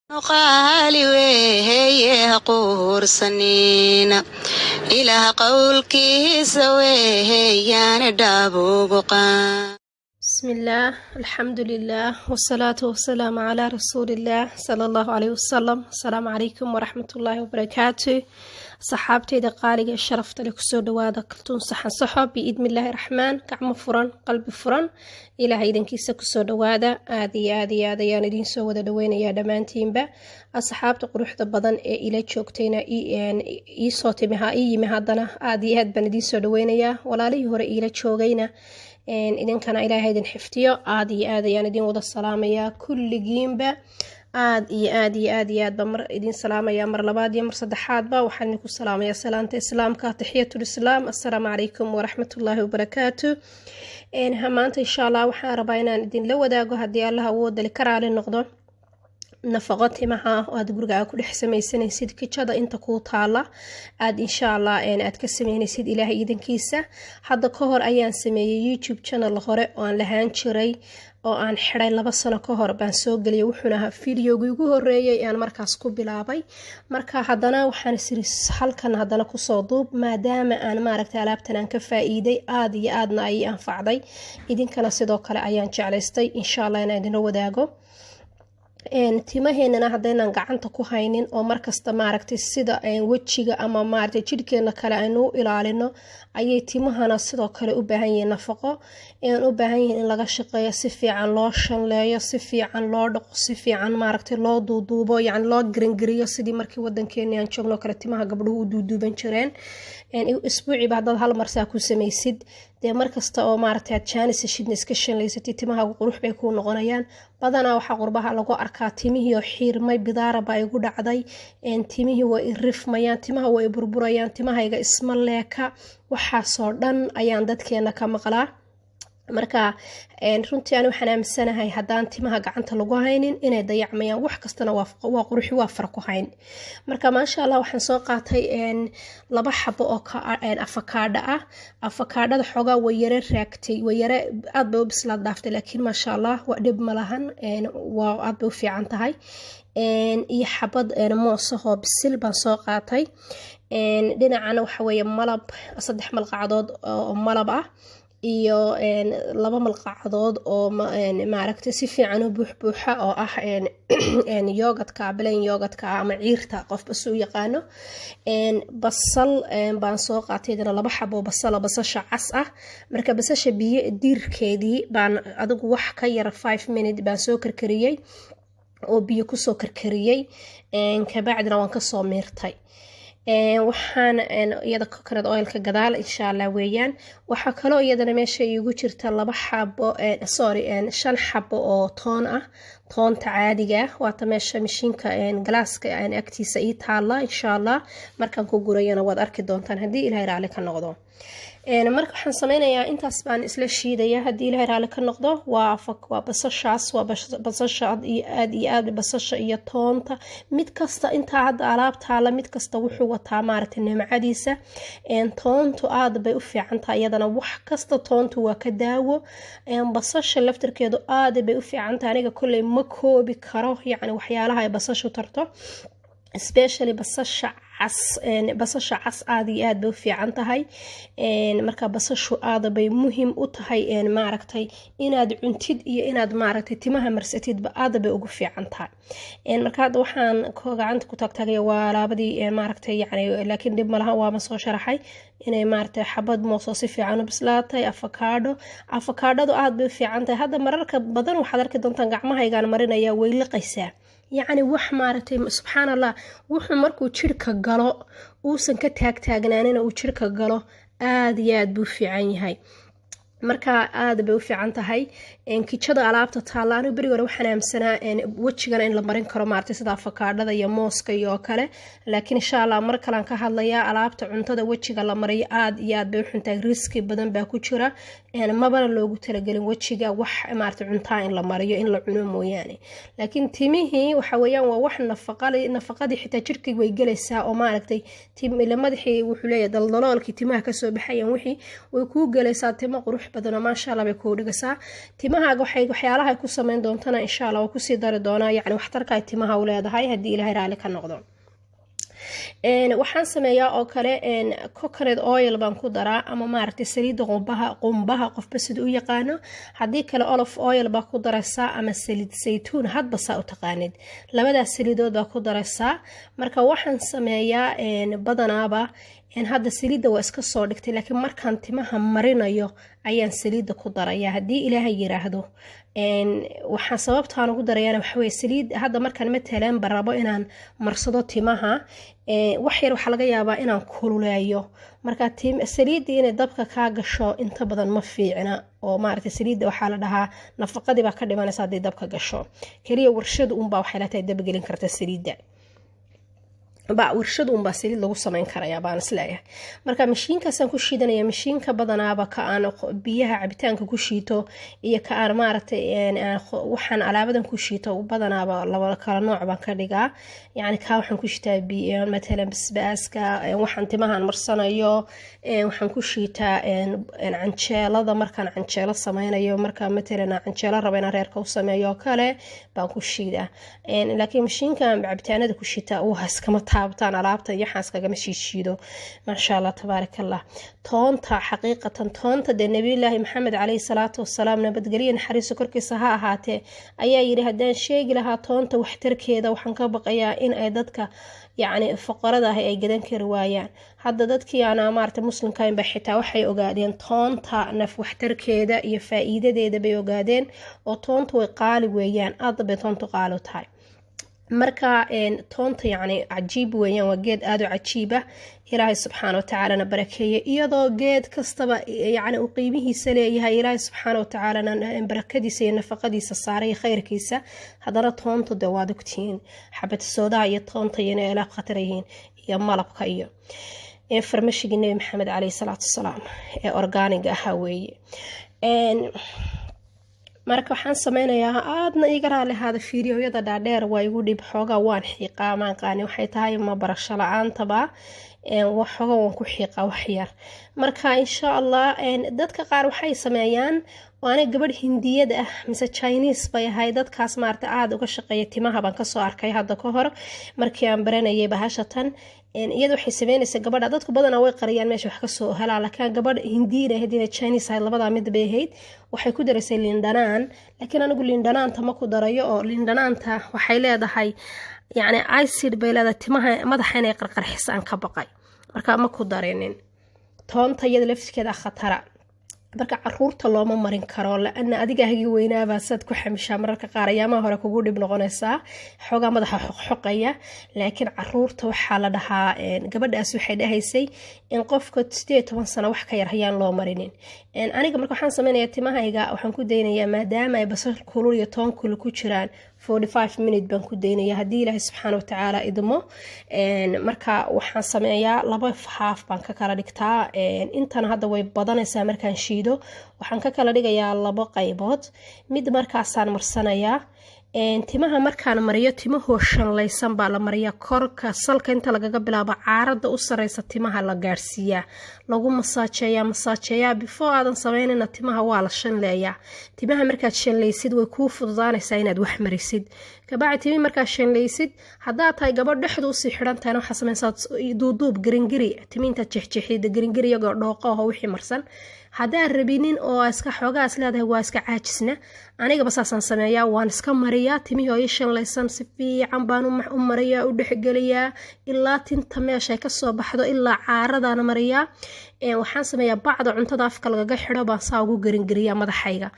Qaali weeye ha quursanina, Ilaah qowlkiisa weeyaane dhaabugu qaan. بسم الله، الحمد لله، والصلاة والسلام على رسول الله صلى الله عليه وسلم. السلام عليكم ورحمة الله وبركاته. Saxaabteyda qaaliga ee sharafta leh, kusoo dhawaada Kaltuun Saxan Saxo. Biidni Illaahi Raxmaan, gacmo furan, qalbi furan, Ilaahay idankiisa kusoo dhawaada. Aada iyo aad iyo aad ayaan idiin soo wada dhaweynayaa dhammaantiinba. Asxaabta quruxda badan ee ila joogtayna, iisoo timi, ha ii yimi haddana, aada iyo aad baan idiin soo dhaweynayaa. Walaalihii hore iila joogayna, idinkana Ilaahay idin xifdiyo. Aada iyo aad ayaan idin wada salaamayaa kulligiinba. Aad iyo aad iyo aad iyo aad baa mar idin salaamaya, mar labaad iyo mar saddexaadba waxaan idinku salaamayaa salaanta Islaamka, taxiyatul Islaam. Assalaamu calaykum waraxmatullaahi wabarakaatu. Maanta, insha Allah, waxaan rabaa inaan idinla wadaago, haddii Allah awoodali ka raali noqdo, nafaqo timaha oo aad gurigaaga ku dhex samaysanaysid, kijada inta kuu taala aad, insha Allah, aad ka sameynaysid, Ilaahay iidankiisa. Hadda ka hor ayaan sameeyey YouTube channel hore oo aan lahaan jiray oo aan xiday 2 sano ka hor baan soo geliyay. Wuxuuna ahaa videogii ugu horeeyay aan markaas ku bilaabay. Marka haddana waxaan isiri halkan haddana kusoo duub, maadaama aan maaragtay alaabtan aan ka faa-iiday, aada iyo aadna ay anfacday. Idinkana sidoo kale ayaan jeclaystay, insha Allah, inaan idinla wadaago. Timaheenana haddaynan gacanta ku haynin oo markasta maaragtay sida wejiga ama maaragtay jidhkeena kale aynu u ilaalino, ayay timahana sidoo kale u baahan yihiin nafaqo, u baahan yihiin in laga shaqeeyo, si fiican loo shanleeyo, si fiican loo dhaqo, si fiican maaragtay loo duuduubo, yacni loo garingariyo, sidii markii wadankeeni aan joogno kale timaha gabdhuhu u duuduuban jireen. Isbuuciiba haddaad hal mar saa ku samaysid, dee markasta oo maaragtay aad jaanis heshidna iska shanlaysatid, timahaagu qurux bay kuu noqonayaan. Badanaa waxaa qurbaha lagu arkaa timihii oo xiirmay, bidaaraba ay igu dhacday, timihii way i rifmayaan, timaha way burburayaan, timahayga isma leeka. Waxaasoo dhan ayaan dadkeena ka maqlaa. Marka runtii ani waxaan aaminsanahay haddaan timaha gacanta lagu haynin inay dayacmayaan. Wax kastana waa quruxi, waa far ku hayn. Marka, maasha Allah, waxaan soo qaatay laba xabo oo afakaadho ah. Afakaadhada xoogaa way yare raagtay, way yare aad bay u bislaad dhaaftay, laakiin maasha Allah, waa dhib ma lahan, waa aad bay u fiican tahay. Iyo xabad moosahoo bisil baan soo qaatay. Dhinacana waxa weeye malab, 3 malqacdood oo malab ah iyo 2 malqacdood oo maaragtay si fiican u buuxbuuxa oo ah yogurtka, plain yogurtka ama ciirta, qofba si u yaqaano. Basal baan soo qaatay idana, laba xabo basala, basasha cas ah. Marka basasha biyo diirkeedii baan adigu wax ka yara 5 minute baan soo karkariyey oo biyo kusoo karkariyey, kabacdina waan kasoo miirtay. Waxaan iyada coconut oilka gadaal, insha Allah, weeyaan. Waxaa kaloo iyadana meesha iigu jirta laba xabo, sorry, shan xabo oo toon ah, toonta caadiga ah. Waata meesha mashiinka galaaska agtiisa ii taala. Insha Allah, markaan ku gurayana waad arki doontaan, haddii Ilahay raali ka noqdo. Marka waxaan sameynayaa, intaas baan isla shiidaya, haddii Ilahay raali ka noqdo. Waa basashaas, waa basasha iyo aad iyo aad basasha iyo toonta. Mid kasta intaa hadda alaabtaala, mid kasta wuxuu wataa maaragtay nimcadiisa. Toontu aad bay u fiican tahay iyadana, wax kasta toontu waa ka daawo. Basasha laftirkeedu aad bay u fiican tahay. Aniga kolley ma koobi karo yacni waxyaalaha ay basashu tarto, especially basasha cas. Basasha cas aada iyo aad bay u fiican tahay. Marka basashu aada bay muhiim u tahay, maaragtay inaad cuntid iyo inaad maaragtay timaha marsatidba aada bay ugu fiican tahay. Marka hadda waxaan gacanta ku taagtaagaya waa alaabadii maaragtay yani, laakiin dhib malaha, waama soo sharaxay inay maaragtay xabad moos oo si fiican u bislaatay, afakaadho. Afakaadhadu aada bay u fiican tahay. Hadda mararka badan waxaad arki doontaan gacmahaygaan marinaya, way liqaysaa. Yacni wax maaragtay, subxaan Allah, wuxuu markuu jirka galo uusan ka taagtaagnaanina uu jirka galo, aada iyo aad buu fiican yahay. Marka aada bay u fiican tahay kijada alaabta taalla. Anigu beriga hore waxaan aaminsanaa wejigana in la marin karo, maaragtay sida afakaadhada iyo mooska iyo kale, laakiin insha Allah mar kalean ka hadlayaa. Alaabta cuntada wejiga la mariyo aada iyo aad bay u xuntahay, riski badan baa ku jira, mabana loogu talagelin wejiga wax maaragtay cuntaa in la mariyo, in la cuno mooyaane. Laakiin timihii waxa weeyaan waa wax nafaqali, nafaqadii xitaa jirkii way gelaysaa oo maaragtay ila madaxii wuxuu leeyahay daldaloolkii timaha kasoo baxayaan, wixii way kuu gelaysaa. Timo qurux badanoo maasha Allah bay kuu dhigaysaa timahaaga. Waxay waxyaalaha ay ku sameyn doontana insha Allah waa kusii dari doonaa, yacni waxtarka ay timaha u leedahay haddii Ilaahay raali ka noqdo. Waxaan sameeyaa oo kale coconut oil baan ku daraa, ama maaragtay saliidda qumbaha, qumbaha qofba sida u yaqaano. Haddii kale olive oil baa ku daraysaa ama saliid saytuun, hadba saa u taqaanid. Labadaas saliidood baa ku daraysaa. Marka waxaan sameeyaa badanaaba hadda saliidda waa iska soo dhigtay, laakiin markaan timaha marinayo ayaan saliidda ku daraya haddii Ilaahay yiraahdo. Waxaan sababtaan ugu darayana waxaweye, saliid hadda markaan matalan barabo inaan marsado timaha, wax yar waxaa laga yaabaa inaan kululeeyo. Marka saliiddii inay dabka kaa gasho inta badan ma fiicna, oo maaragtay saliidda waxaa la dhahaa nafaqadii baa ka dhimanaysa haddii dabka gasho. Keliya warshadu unbaa waxay la tahay dabgelin karta saliidda, ba warshad unbaa saliid lagu sameyn karayaa baan isleeyahay. Marka mashiinkaasaan ku shiidanaya. Mashiinka badanaaba ka aan biyaha cabitaanka ku shiito iyo ka aan maaragtay waxaan alaabadan ku shiito badanaaba laba kala nooc baan ka dhigaa. Yacni kaa waxaan ku shiitaa biyo, matalan basbaaska, waxaan timahan marsanayo. Waxaan ku shiitaa canjeelada markaan canjeelo sameynayo, marka matalan aan canjeelo rabo inaan reerka u sameeyo oo kale baan ku shiidaa. Laakiin mashiinkan cabitaanada ku shiitaa waa iskama taabtaan alaabta iyo waxaan iskagama shiishiido. Maasha Allah, tabaaraka Allah. Toonta, xaqiiqatan toonta dee Nabiyulaahi Maxamed caleyhi salaatu wasalaam, nabadgelyo naxariiso korkiisa ha ahaatee, ayaa yidhi: "Haddaan sheegi lahaa toonta waxtarkeeda, waxaan ka baqayaa in ay dadka yacni fuqarada ahi ay gadan kari waayaan." Hadda dadkii aan maarata muslimkainba xitaa waxay ogaadeen toonta naf waxtarkeeda iyo faa-iidadeeda bay ogaadeen, oo toonta way qaali weeyaan, aad bay toontu qaali u tahay. Marka toonta yacni cajiib weeyaan, waa geed aada u cajiiba, Ilaahay subxaana watacaalana barakeeyey. Iyadoo geed kastaba yacni uu qiimihiisa leeyahay, Ilaahay subxaana watacaalana barakadiisa iyo nafaqadiisa saaray, khayrkiisa, haddana toonta dee waad ogtihiin xabad soodaha iyo toonta iyo inay alaab khatar yihiin, iyo malabka iyo farmashigii Nebi Maxamed caleyhi salaatu wasalaam ee organic-ga ahaa weeye. Marka waxaan sameynayaa, aadna iga raali ahaada, fiidiyoyada dhaadheer waa igu dhib, xoogaa waan xiiqaa, maan qaani waxay tahay ma barasho la-aantaba, xoogaa waan ku xiiqaa waxyar. Marka insha Allah dadka qaar waxay sameeyaan, waana gabadh Hindiyada ah mise Chinese bay ahay, dadkaas maarata aada uga shaqeeya timaha baan kasoo arkay hadda ka hor markii aan baranayay bahashatan. Iyada waxay sameynaysaa gabadha, dadku badanaa way qariyaan meesha wax kasoo helaan, laakiin gabadh Hindiyin ahayd inay Chinese ahayd, labadaa mid bay ahayd, waxay ku daraysay liindhanaan. Laakiin anigu liindhanaanta ma ku darayo, oo liindhanaanta waxay leedahay yacni acid bay leedahay, timaha madaxa inay qarqarxis aan ka baqay, marka ma ku darinin. Toonta iyada laftirkeeda khatara, marka caruurta looma marin karo, la-ana adiga hagi weynaabaa saad ku xamishaa mararka qaar ayaamaha hore kugu dhib noqonaysaa, xoogaa madaxa xoqxoqaya. Laakiin caruurta waxaa la dhahaa, gabadhaas waxay dhahaysay in qofka 18 sano wax ka yar hayaan loo marinin. Aniga marka waxaan sameynayaa, timahayga waxaan ku daynayaa, maadaama ay basal kulul iyo toon kulul ku jiraan, 45 minute baan ku daynaya haddii Ilaahay subxaana watacaala idmo. Marka waxaan sameeyaa laba haaf baan ka kala dhigtaa. Intan hadda way badanaysaa markaan shiido, waxaan ka kala dhigayaa labo qaybood. Mid markaasaan marsanayaa timaha. Markaan mariyo, timahoo shanlaysan baa la mariyaa. Korka salka inta lagaga bilaabo caarada u sareysa timaha la gaadhsiiyaa, lagu masaajeeyaa, masaajeeyaa. Before aadan sameynayna timaha waa la shanleeyaa. Timaha markaad shanlaysid way kuu fududaanaysaa inaad wax marisid. Kabacdi timi markaad shanlaysid, haddaad tahay gabadh dhexdu usii xidhan tahayna, waxaa sameynsaa duuduub, garingari timi intaad jexjeexdid, garingari iyagoo dhooqo aho wixii marsan. Haddaan rabinin oo iska xoogaas leedahay waa iska caajisna, anigaba saasaan sameeyaa, waan iska mariyaa timihii oo ii shanlaysan. Si fiican baan u mariyaa, u dhexgeliyaa ilaa tinta meeshay kasoo baxdo, ilaa caaradaana mariyaa. Waxaan sameeyaa bacda cuntada afka lagaga xidho baan saa ugu garingariyaa madaxayga,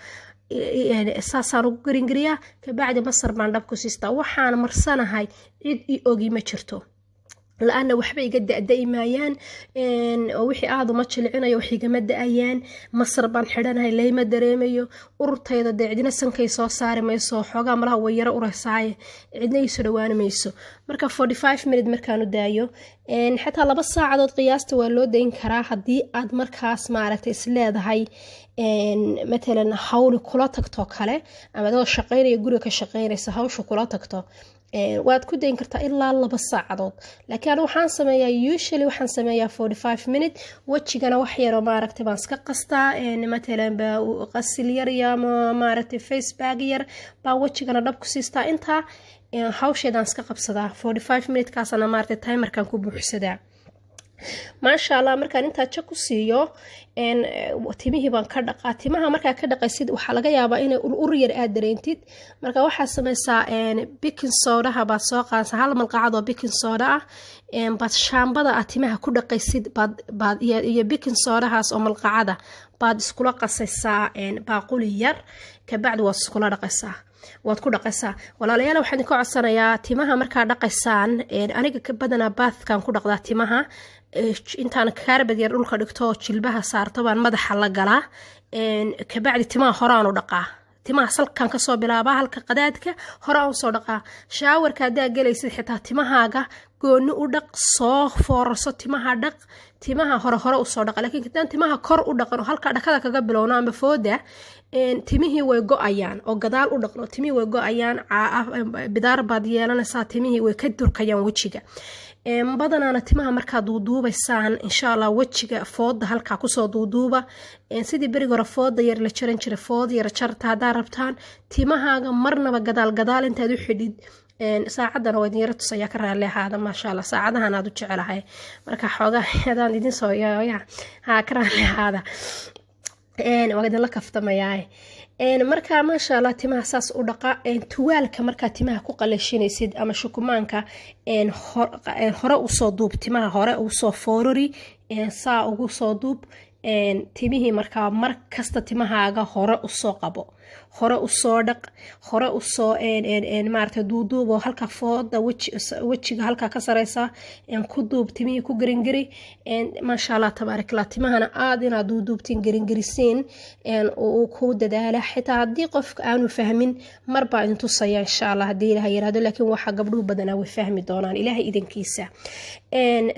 saasaan ugu garingariyaa. Kabacdi masar baan dhab ku siistaa. Waxaan marsanahay cid i ogi ma jirto, la-ana waxba iga da-da'i maayaan, oo wixii aada uma jilcinayo, wax igama da-ayaan. Masar baan xidhanahay, layma dareemayo urtayda, dee cidina sankay soo saari mayso, xoogaa malaha way yaro uraysaaye, cidna iisoo dhawaani mayso. Marka 45 minute markaanu daayo, xataa 2 saacadood qiyaasta waa loo dayn karaa haddii aad markaas maaragtay isleedahay matalan hawli kula tagto kale, ama adoo shaqaynaya guriga ka shaqaynaysa hawsha kula tagto. Waad ku dayn kartaa ilaa 2 saacadood, laakiin anigu waxaan sameeyaa, usually waxaan sameeyaa 45 minute. Wejigana wax yaroo maaragtay baan iska qastaa, matalan ba qasil yar iyo ama maaragtay face pack yar baa wejigana dhab ku siistaa. Intaa hawsheedaan iska qabsadaa, 45 minute kaasana maaragtay timerkan ku buuxsadaa. Maasha Allah, markaan intaa jag ku siiyo, timihii baan ka dhaqaa. Timaha markaa ka dhaqaysid, waxaa laga yaabaa inay ur yar aad dareentid. Marka waxaad sameysaa, baking sodaha baad soo qaadaysaa, hal malqacad oo baking soda ah baad shaambada aad timaha ku dhaqaysid baad iyo baking sodahaas oo malqacada baad iskula qasaysaa baaquli yar. Kabacdi waad iskula dhaqaysaa, waad ku dhaqaysaa. Walaalayaal, waxaan idinka codsanayaa, timaha markaa dhaqaysaan, aniga badanaa bathkan ku dhaqdaa timaha. Intaan carpet yar dhulka dhigto, jilbaha saarto, baan madaxa la galaa. Kabacdi timaha horaanu dhaqaa, timaha salkan kasoo bilaabaa, halka qadaadka horaan usoo dhaqaa. Showerka haddaa gelaysid, xitaa timahaaga gooni u dhaq, soo foorarso, timaha dhaq, timaha hore hore usoo dhaqa. Lakiin hadaan timaha kor u dhaqan oo halka dhakada kaga bilowno ama fooda, timihii way go-ayaan, oo gadaal u dhaqno, timihii way go-ayaan, bidaar baad yeelanaysaa, timihii way ka durkayaan wejiga. Badanaana timaha markaad duuduubaysaan, insha Allah, wejiga fooda halkaa kusoo duuduuba, sidii berigi hore fooda yar la jaran jiray. Fooda yar jarta haddaa rabtaan. Timahaaga marnaba gadaal gadaal intaad u xidhid. Saacadana waa idin yaro tusayaa, ka raalli ahaada. Maasha Allah, saacadahan aad u jecelahay, marka xoogaa hadaan idin soo ya ha ka raalli ahaada, waa idinla kaftamayaa. Marka maasha Allah, timaha saas u dhaqa. Tuwaalka markaa timaha ku qalashinaysid ama shukumaanka, hore usoo duub timaha, hore usoo foorari, saa ugu soo duub timihii. Markaa mar kasta timahaaga hore usoo qabo, hore usoo dhaq, hore usoo maarata duuduub, oo halka fooda wejiga halkaa ka sareysa ku duub, timihii ku geringeri. Maasha Allah, tabaarak Allah. Timahana aada inaad duuduubtiin, geringerisiin uu ku dadaala. Xitaa haddii qofka aanu fahmin, marbaa idin tusaya insha Allah, haddii Ilaah yiraahdo. Laakiin waxaa gabdhuhu badanaa way fahmi doonaan, Ilaahay idankiisa.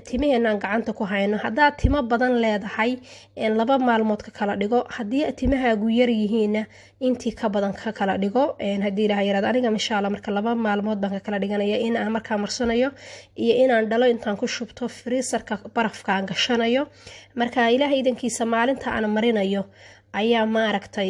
Timaheenaan gacanta ku hayno. Haddaad timo badan leedahay, 2 maalmood ka kala dhigo. Haddii timahaagu yar yihiinna, intii ka badan ka kala dhigo, haddii Ilaah yiraahdo. Aniga insha Allah marka 2 maalmood baan ka kala dhiganaya, in aan markaa marsanayo iyo inaan dhalo intaan ku shubto freezerka barafkaan gashanayo. Marka Ilaahay idankiisa, maalinta aan marinayo ayaa maaragtay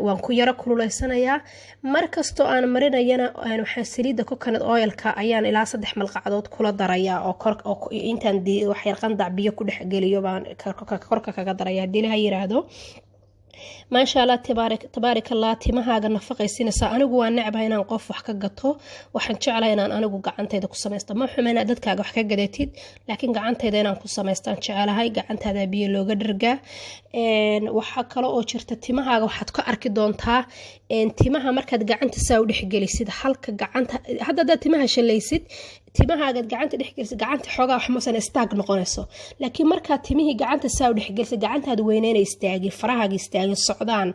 waan ku yaro kululeysanayaa. Markastoo aan marinayana, waxaan saliidda coconut oilka ayaan ilaa 3 malqacdood kula darayaa, oo kor intaan waxyar qandac biyo ku dhex geliyo baan korka kaga daraya, haddii Ilaha yiraahdo. Maasha Allah, tabaarik Allah. Timahaaga nafaqaysinaysaa. Anigu waa necbahay inaan qof wax ka gato. Waxaan jeclahay inaan anigu gacantayda ku samaysto. Ma xuma inaad dadkaaga wax ka gadatid, laakiin gacantayda inaan ku samaystaan jecelahay. Gacantaada biyo looga dhargaa. Waxaa kale oo jirta, timahaaga waxaad ka arki doontaa timaha markaad gacanta saa u dhexgelisid halka gacanta. Hadda haddaad timaha shalaysid, timahaagaad gacanta dhexgelisid, gacanta xoogaa wax masan istaag noqonayso. Laakiin markaad timihii gacanta saa u dhexgelisid, gacantaad weyneyna istaagin, farahaaga istaagin, socdaan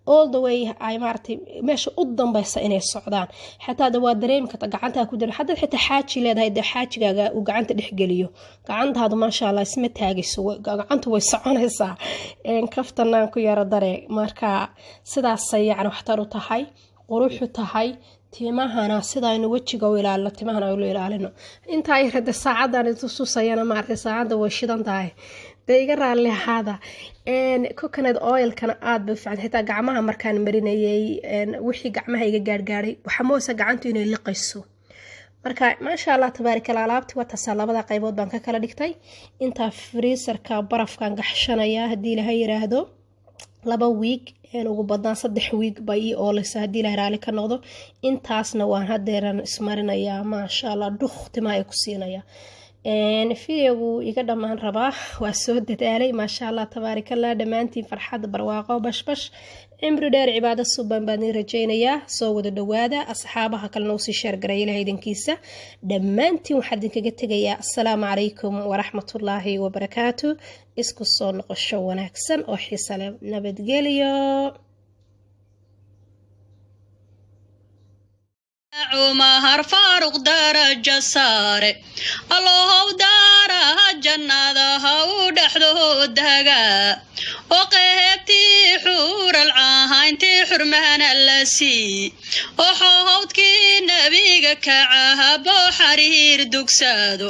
all the way, ay maaragtay meesha u dambaysa inay socdaan. Xataa da waa dareemi karta, gacantaa ku dare. Haddaad xitaa xaaji leedahay, dee xaajigaaga uu gacanta dhexgeliyo, gacantaadu maasha Allah isma taagayso, gacantu way soconaysaa. Kaftanaan ku yaro dare. Marka sidaasay yacni waxtar u tahay, quruxu tahay timahana. Sidaynu wejiga u ilaalino, timahana ulu ilaalino. Intaa yarade saacadan tustusayana, maaragtay, saacadda way shidan tahay, dee iga raalli ahaada. Coconut oilkana aada bay u fiican. Xitaa gacmaha markaan marinayay, wixii gacmaha iga gaargaaray, waxaa moosa gacantu inay liqayso. Marka maasha Allah, tabaarikala. Alaabti waa taasaa, labada qaybood baan ka kala dhigtay. Intaa freezerka barafkan gaxshanaya, haddii Ilaha yiraahdo. 2 wiig, ugu badnaan 3 wiig bay ii ooleysa, haddii Ilahay raali ka noqdo. Intaasna waan hadeeran ismarinayaa. Maasha Allah, dhuk timaha ay ku siinaya. Videogu iga dhammaan rabaa, waa soo dadaalay. Maasha Allah, tabaarikallah. Dhammaantiin farxad, barwaaqo, bashbash, cimri dheer, cibaado suban baan idin rajaynayaa. Soo wada dhawaada, asxaabaha kalena usii share garay, Ilaha idinkiisa. Dhammaantiin waxaa idinkaga tegayaa assalaamu calaykum waraxmatullaahi wabarakaatu. Isku soo noqosho wanaagsan oo xiisa leh. Nabadgelyo. Cumar Faaruq darajo saare, Allohow daaraha jannada ha u dhexdo daga oo qeybtii xuura. Xuuralcahayntii xurmahana la sii oo xoohowdkii nebiga kacahabo xariir dugsaado.